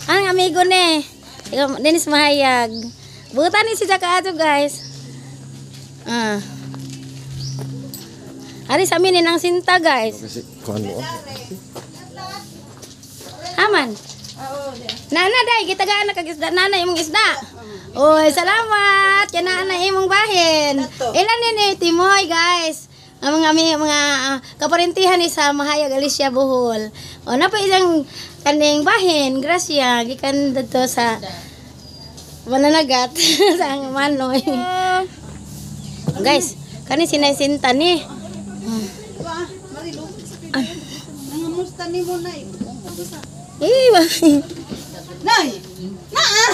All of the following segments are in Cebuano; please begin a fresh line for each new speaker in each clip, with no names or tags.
Ang amigo ni. Ikaw, Dennis Mahayag. Buta ni si Jaka ato, guys. Ah. Ari sa amin ang sinta, guys.
Kasi kuan mo.
Aman. Nana day, gitagaan na kag isda, nana imong isda. Oy, salamat. Kaya na imong bahin. Ilan ni Timoy, guys? Ang mga mga kaparentihan ni sa Mahayag, Alicia, Bohol. O na pa isang kaning bahin, grasya gikan didto sa mananagat sa ang manoy. Guys, kani sinay-sinta ni.
Nangamusta ni mo, Nay?
Eh,
Nay! Naa!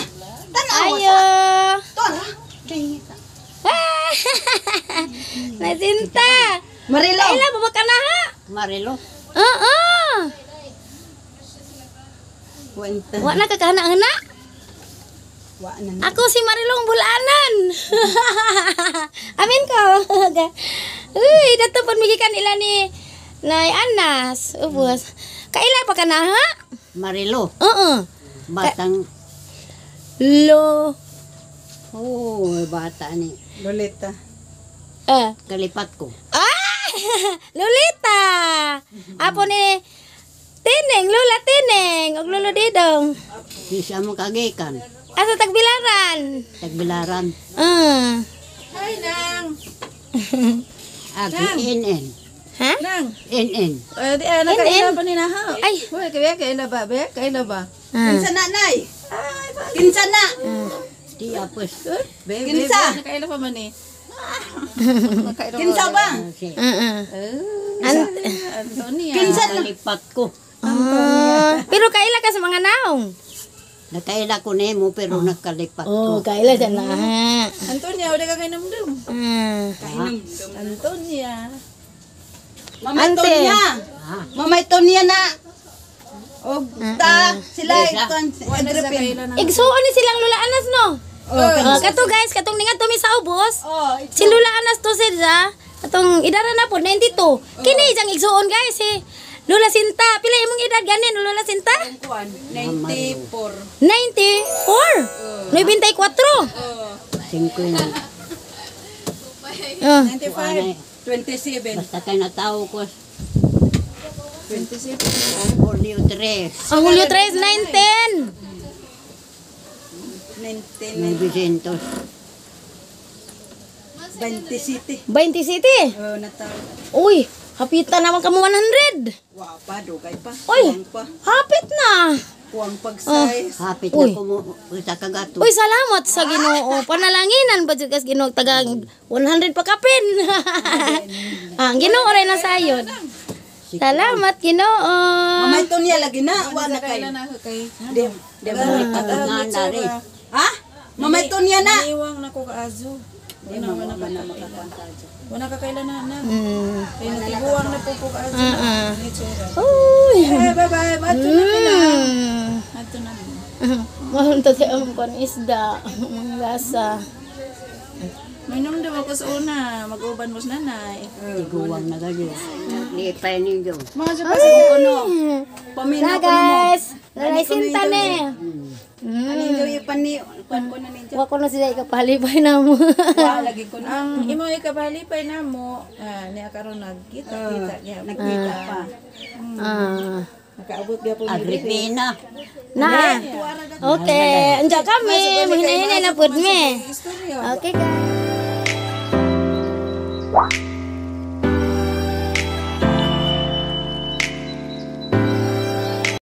Tanawa.
Ayo.
Tora!
Ah! Nasinta.
Marilo!
Kaila ba ka na ha?
Marilo?
Oo.
Wanta.
Wa na kakahana-hana.
Wa na.
Ako si Marilong Bulanan. Amin ko. Uy, dato pud migikan ila ni Nay Anas. Ubos. Kaila pa ka na ha?
Marilo,
Oo.
batang,
Lo.
Oh, bata ni,
Lolita.
Eh.
Kalipat ko.
Ah! Lolita. Apo ni Tineng, Lola Tineng, ug Lolo Didong.
Di siya mo kagikan,
Asa Tagbilaran.
Tagbilaran.
Ah.
Hi, Nang!
Aki, NN,
Ha?
Nang!
NN.
Eh, di, nakaila pa ni na ha?
Ay.
Uy, kaya kaila ba? Be, kaila ba?
Ah.
Kinsa na, Nay? Kinsa na?
Di apos.
Be, Kinsa? Be, nakaila pa man eh. Kinsa ba?
Si,
Oo.
Antonia. Kinsa na?
Kalipat ko.
Ah, pero kaila ka sa mga naong.
Nakaila ko nemo pero nakalipat
Oh,
ko.
kaila sa na.
Antonia, wala ka kainamdum.
Ah.
Antonia. Mama
Ante.
Antonia.
Ha?
Mama Antonia na. Og ta sila ikon Agripin.
Igsuon ni silang Lula Anas, no? Oh, kato guys, katong ningadto mi sa ubos.
Oh,
Si Lula Anas to sila. Atong idara na po 92. Kini isang igsuon, guys, si Lula Sinta. Pila imong edad ganin, Lula Sinta?
Kuan 94.
94. 94.
Singko yun.
Ah.
95. 27.
Basta kay natao ko.
27.
Julio 3,
Ang Julio 3, 9, 10.
19
900.
27.
27.
Oh, natao.
Uy, hapitan naman kamo 100.
Wa pa dugay pa.
Uy.
Kuwang pa.
Hapit na.
Kuwang pag size.
Hapit
Uy.
na ko mo sa kagato.
Uy, salamat sa Ginoo. Panalanginan ba jud kas Ginoo tagang 100 pa kapin. Ah, ang Ginoo rin na sayon. Salamat, Ginoo.
Mama Antonia lagi na wa na kay. Di di ba?
Nga na rin.
Ha? Mama Antonia na.
Iwang na ko kaazo.
Di mama na makakwanta.
Wala ka kailan na na. Kaya natiguang na po ko kaazo.
Ah, ah.
Itsura.
Uy.
Eh, bye-bye. Ato na pila. Ato na.
Mahal to si ang kon isda, mga lasa.
Mainom daw ako sa una. Mag-uban mo sa nanay.
Tiguang na ganyan. Lipay ninyo.
Mga sa pasig
Kuno. Paminaw
Na
ko na mo.
guys, nalaisinta ni.
Aninjo ipani kuan ko na ninyo.
Wa ko na sila ikapalipay na mo.
Wa lagi ko na.
Ang imo ikabalipay na mo, ah, niya karon nagkita kita niya.
Nagkita pa.
Ah.
Nakaabot gyapon mi diri.
Agripina.
Na. Okay, andiyan kami. Mahinahinay na pud mi.
Istorya.
Okay, guys.